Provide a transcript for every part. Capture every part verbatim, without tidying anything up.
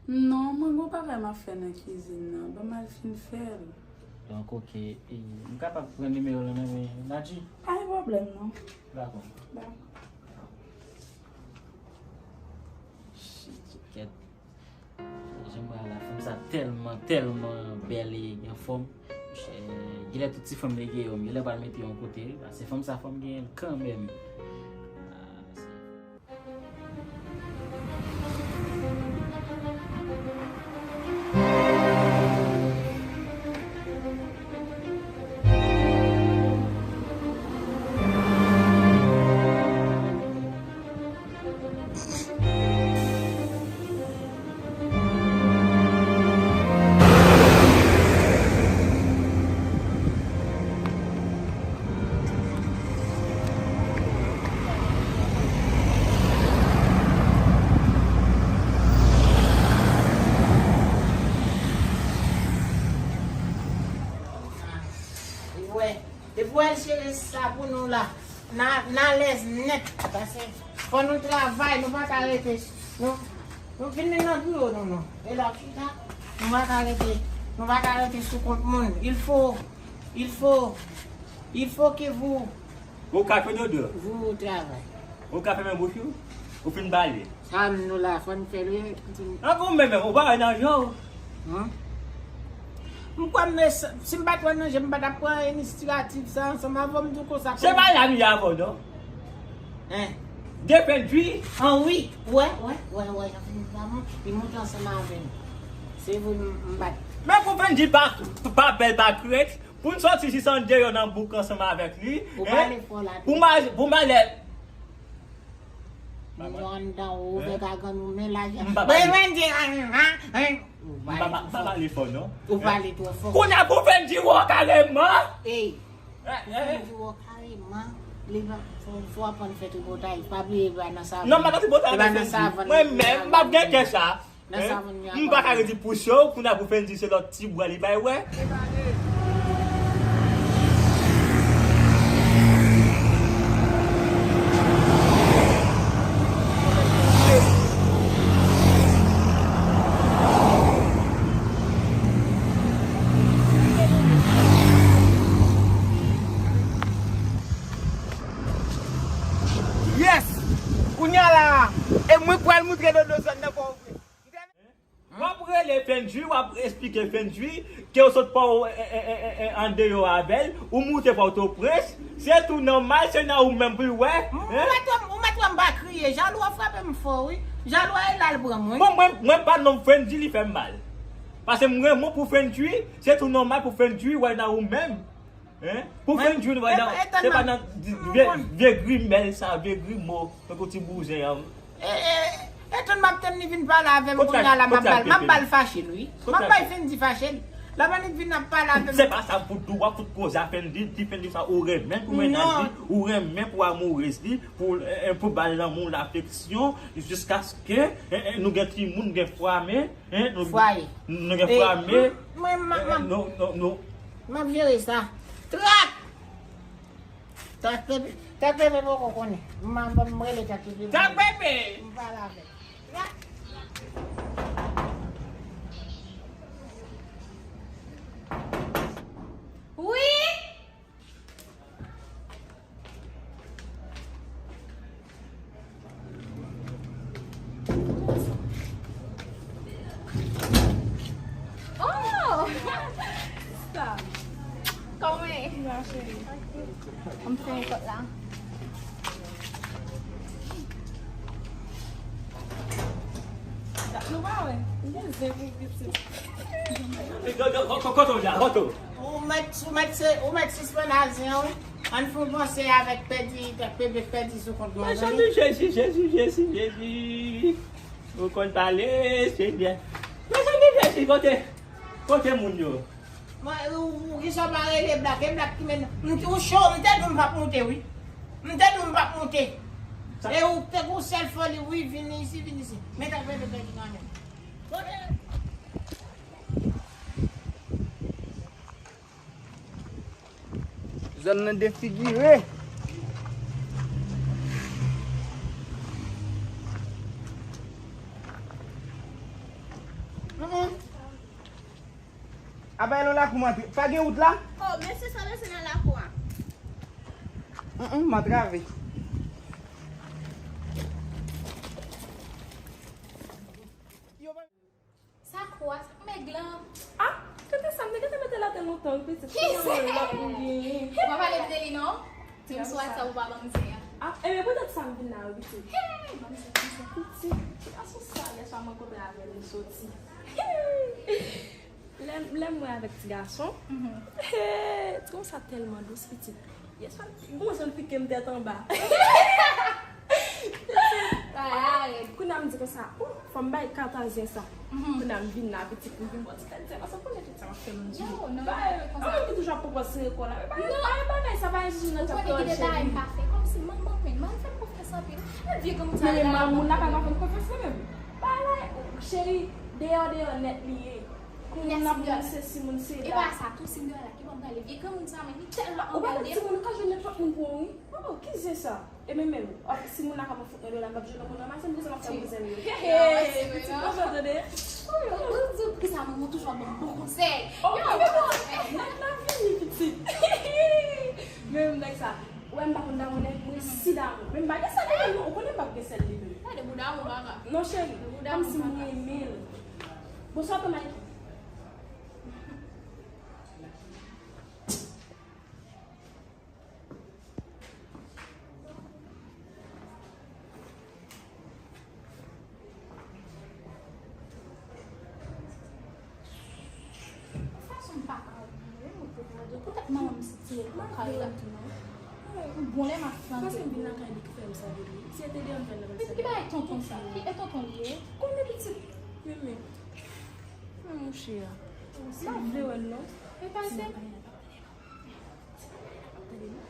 Non, mwen gon bagay m ap fè nan kizin nan. Ban m al fin fè l. Donk, oke. E, m kapab pran nimewo w lan nan men Nadji? Pa gen pwoblèm, non. Dakò. Dakò. Shit, kèt. Jan m wè a la, fanm sa tèlman, tèlman bèl e anfòm. Monchè, genlè tout ti fanm yo genyen yo, genlè pral mete yon kote, wi. Pase fanm sa, fò m genyen l kanmenm. Ah, se Depi w al jere sa pou nou la, n a, n alèz nèt. Paske fò nou travay, nou pa ka rete, nou, nou vin nan biwo nou, non. E la chita, nou pa ka rete, nou pa ka rete sou kont moun. Il faut, il faut, il faut que vous Ou ka fè dodo. Vous travay. Ou ka fèmen bouch ou? Ou fin pale. Sa m nou la, fò n fè l, wi. Ankò menm, ou pa wè nan je w. Hum? M kwè m, si m pa t wè nan je m, m pa t ap pran inisyativ sa ansanm avè w, m di w konsa. Se pa la m ye avè w, non? Hein? De Fendji? Ah wi, wè, wè, wè, wè, li monte ansanm avè m. Se vre, m, m pa t. Men pou Fendji pa, pa bèl, pa krèt, pou n sòti jis andeyò nan bouk ansanm avèk li, hein? Ou pale fò la. Pou ma-, pou malè. Mwen anndan ou ouvè gagann ou men lajan. M pa pale. Mwen di, ah, ah, ah. M pa, pa, pa pale fò, non. Ou pale twò fò. Kounye a pou Fendji wè w kareman. Ey. Eh, eh, eh. Pou Fendji wè w kareman. Li pa, fò, fò w aprann fè tripotay. Pa bliye, e pa nan savann. Non, m pa nan tripotay, e pa nan savann. Mwen menm, m p ap gen kè sa. Nan sa moun yo. M pa ka redi pou cho, kounye a pou Fendji se lòt ti bwa li bay wè. Yes! Kounye a la, e mwen k pral moutre Dodo zòn nan ba w vre. W ap rele Fendji, w ap esplike Fendji ke w sot pa w, e, e, e, e, e, andeyò avè l, ou moute Pòtoprens, se tou nòmal, se nan ou menm pou l wè, hein? Ou mèt wè m, ou mèt wè m pa kriye, jalou a frape m fò, wi. Jalou a e la l pran mwen. Bon, mwen, mwen pa nonm Fendji, li fè m mal. Paske m renmen w pou Fendji, se tou nòmal pou Fendji wè nan ou menm. Hein? Pou Fendji, nou pa nan, se pa nan vye, vye grimèl sa, vye grimo, tankou ti bouzen an. E, e, e tann m ap tann li vin pale avè m kounye a la, m ap ba l, m ap ba l fache l, wi. M ap bay Fendji fache l. Lè m annik vin ap pale avè m. Se pa sa m fout di w, w ap fout koze a Fendji, di Fendji sa ou renmen pou mennaj li, ou renmen pou amourez li, pou, e, e, pou ba l lanmou, lafeksyon, jiskaske, e, e, nou gen timoun, nou gen fwaye. Hein? Nou, fwaye. Nou gen fwaye. Mwen, mwen, mwen, nou, nou, nou. M ap jere sa. Trak! Trak Pepe, Trak Pepe poko konnen. M, m, m rele Trak Pepe. Trak Pepe! M pale avè l. Trak! Wi! Oh! Sa. Kòman e? Ann fè yon kòt la. Nou pa wè? M gen zen pou pitit. Kote w la? Kote w? Ou mèt, ou mèt se, ou mèt sispann al zen an, wi. Ann fè yon panse avèk pèdi, pèdi, pèdi sou kont mwen. Mezanmi, Jezi, Jezi, Jezi, Jezi. Ou konn pale, Senyè. Mezanmi, Jezi, kote, kote moun yo? Mwen, ou, ou, kisa w pa rele Blak? E Blak ki mennen. M, ou cho, m te di w m p ap moute, wi. M te di w m p ap moute. E ou te gon sèl foli, wi, vin isi, vin isi. Men ta pèdi, pèdi kanmenm. Kote? Zòn nan defigire. Mm-mm. Apa e nan lakou m antre? Pa gen wout la? Oh, mesye sa lese nan lakou a. Mm-mm, m antrave. Sa kwa, sa mèg lan. Ah, kote sa m te gentan mete l atè lontan, wi, pitit. Ki se? Ou pa pale m de li, non? Di m sou WhatsApp ou pa ban m zen an. Ah, e men poutèt sa m vin la, wi, pitit. Hey, ban m zen, ban m zen. Pitit, ti gason sa, yè swa m rankontre avè l, nou soti. Lè, lè m wè avèk ti gason, ti gason sa tèlman dous, pitit. Yè swa, gon jan l pike m tèt anba. Kounye a m di konsa, oh, fò m bay kataz zen sa. Kounye a m vin la, pitit, m vin bò ti tèt zen, paske konnen tout sa m ap fè m di. Yo, non, bay, non, non, mwen ki toujou ap pwopòze rekò la. Bay, bay, bagay sa, bay, jou nan tèt la, cheri. Ou konnen ki de bagay m pa fè, kòmsi manman mwen, m fè l konfyans anpil. Lè vye granmoun sa, men mamoun la pa fè m konfyans, non, men. Bagay, cheri, deyò, deyò nèt li ye. Moun ap di se si moun se la. E pa sa, tou Cinderella ki ban m prale. Vye granmoun sa, men li tèlman anmède m. Ou pa wè timoun ou ka jwenn nenpòt moun pou ou, wi. Oh, ki zen sa? E men menm, si moun la ka ban fout mwen dola, m ap jwenn moun ranmase m, pou sa m ap fè bouzen m yo. He, he, pitit, konsa tande. Ou di, poukisa manman toujou ap ban m bon konsèy? Oh, yo, nan, nan vini, pitit. Men menm nèg sa, ou wè m pa konn damou nèg, mwen si damou. Men m pa gen sèl li menm, non, ou konnen m pa gen sèl li menm. Gade bouda moun kaka. Non, cheri, kòmsi m renmen l. Bonswa, tonton Mike. Fason m pa ka wè, mwen te pèdi. Poutèt manman m soti l nan kay la tou, non. Bon, lè m ap flanke. Paske m vin lakay li ki fè m sa de li. Si e te de ann fè l nan. Ki bagay tonton sa? Ki e tonton li ye? Konnen pitit. Men, men. Men mouche a. M pa vle wè l non. E pa se.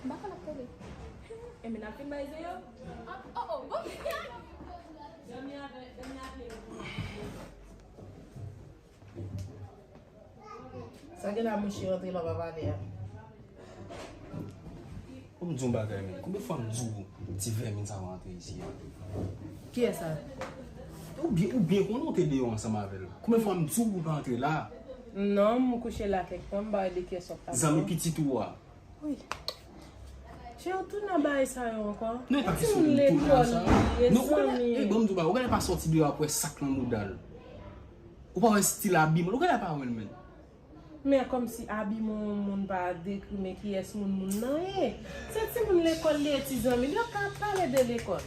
M pa konn ap tande. Enben, n ap fin bay zen yo. Ah, oh, oh, bon. Sa gen la, mouche rantre la pa pale a. Ou m di yon bagay, men. Konbyen fwa m di w ti vèmin sa rantre isi a? Kiyès sa? Ou byen, ou byen konnen w te deyò ansanm avè l. Konbyen fwa m di w pou pa antre la? Non, m kouche la kèk tan, m pa wè de kiyès w ap pale. Zanmi pitit ou a. Wi. Cheri, ou tounen nan bagay sa yo ankò. Non, e pa kesyon pou m tounen nan sa. Non, ou genlè, e, bon, m di w bagay, ou genlè pa sòti deyò ap wè sak nan mouda l. Ou pa wè stil abiman l, ou genlè pa wè l menm. Men kòmsi abiman yon moun pa dekri men kiyès moun moun nan ye. Se timoun lekòl li ye, ti zanmi l, yo ka pale de lekòl.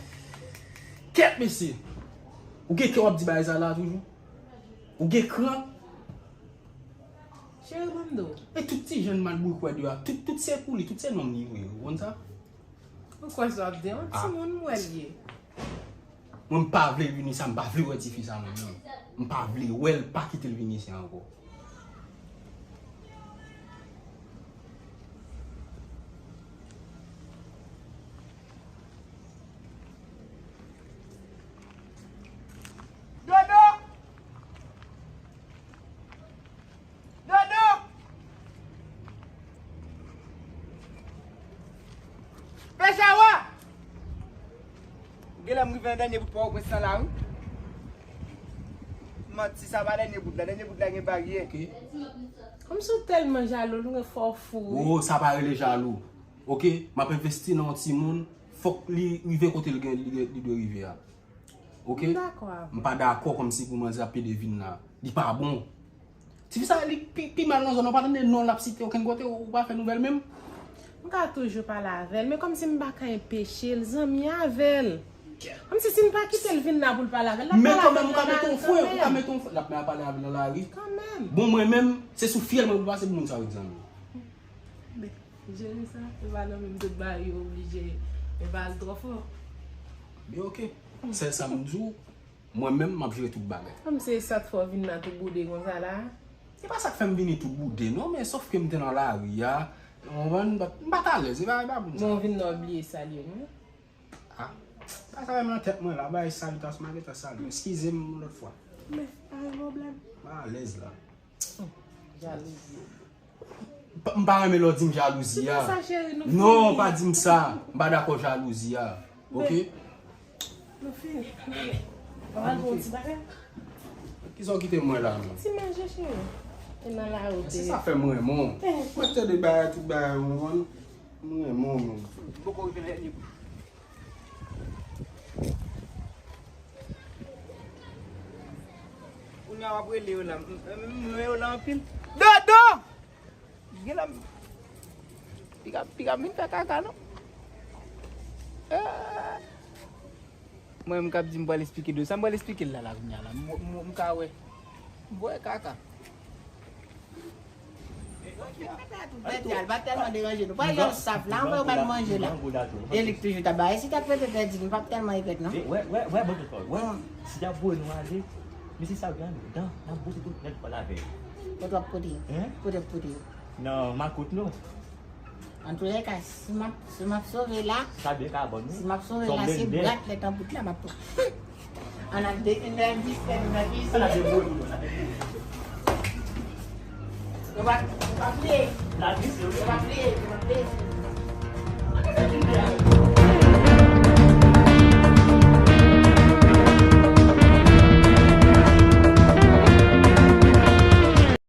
Kèt mesye! Ou gen kè w ap di bagay sa la toujou? Ou gen kran? Cheri, ban m di w. E tout ti jèn malboukwè deyò a, tout, tout se pou li, tout se nonm li vre, ou konn sa? Ou kwè sa w ap di? Yon timoun m wè l ye. Mwen, m pa vle l vin isi a, m pa vle wè tifi sa, mwen menm. M pa vle wè l, pa kite l vin isi a ankò. Dodo! Dodo! Pè Chawa! Genlè m rive nan dènye bout Pòtoprens lan la, wi. Manti, sa pa dènye bout la. Dènye bout la gen baryè. Ok. Kòmsi w tèlman jalou, ou gen fò fou, wi. Oh, sa pa rele jalou. Ok? M ap envesti nan yon timoun, fòk li rive kote l gen, li, li dwe rive a. Ok? M dakò avè w. M pa dakò kòmsi pou manzè ap pede vin la. Li pa bon. Tifi sa, li pi, pi mal nan zòn nan, ou pa tande non l ap site okenn kote, ou pa fè nouvèl menm? M ka toujou pale avè l, men kòmsi m pa ka enpeche l, zanmi avè l. Kòmsi si m pa kite l vin la pou l pale avè l, l ap pale avè l nan lari kanmenm. Men kanmenm, ou ka mete yon frè, ou ka mete yon frè, l ap pale avè l nan lari. Kanmenm. Bon, mwen menm, se sou fyèl mwen pou pase pou moun sa yo, zanmi. Men, jere sa, e pa nan menm tout bagay yo oblije, e pa al twò fò. Byen, ok. Sèl sa m di w, mwen menm, m ap jere tout bagay. Kòm se sa k fè w vin la tou boude konsa la? Se pa sa k fè m vini tou boude, non, men sòf ke m te nan lari a. Ou konprann? M pa t, m pa t alèz, e pa, e pa pou m sa. Bon, w vin la w bliye salye m, wi. Ah, pa sa menm nan tèt mwen la, bay salitasyon, m a gentan salye w. Eskize m yon lòt fwa. Men, pa gen pwoblèm. M alèz la. Jalouzi. M pa, m pa renmen lè w di m jalouzi a. Se pa sa, cheri, nou fini. Non, pa di m sa. M pa dakò jalouzi a. Ok? Men, nou fini. Mwen al fè yon ti bagay. Kisa w kite m wè la menm? Ti manje, cheri. E nan lawout. Se sa fè m renmen w. Mwen tande bagay, tout bagay, ou konprann? M renmen w menm. Poko rive nan dènye bout. Kounye a w ap rele yo la. M, m, m renmen yo la anpil. Dodo! Gen la, piga, piga vin fè kaka, non? Eh. Mwen, m k ap di m pral esplike Dodo. Sa m pral esplike l la, la, kounye a la. M, m, m ka wè. M wè kaka. Bèt la, l pa tèlman deranje nou. Pa jan l saf la, anvan yo ba l manje la. E li k toujou t ap bay. Si t ap fè tèt di, nou p ap tèlman regrèt, non? Wè, wè, wè, bon, tout wè. Si t ap voye nou ale, men se sa, gade, dan, n ap bote tout nèt pa l avè yo. Kote w ap pote yo? Kote w ap pote yo? Nan makout nou. Antoulèka, si m ap, si m ap sove la, sa byen ka bon, wi. Si m ap sove la, se brat lè tanbout la m ap pran. Ann al de, ann al dispè nou nan kizin. Ann al debouye pou nou, ann al debouye. Yo pa, yo pa bliye. Yo pa bliye, yo pa bliye.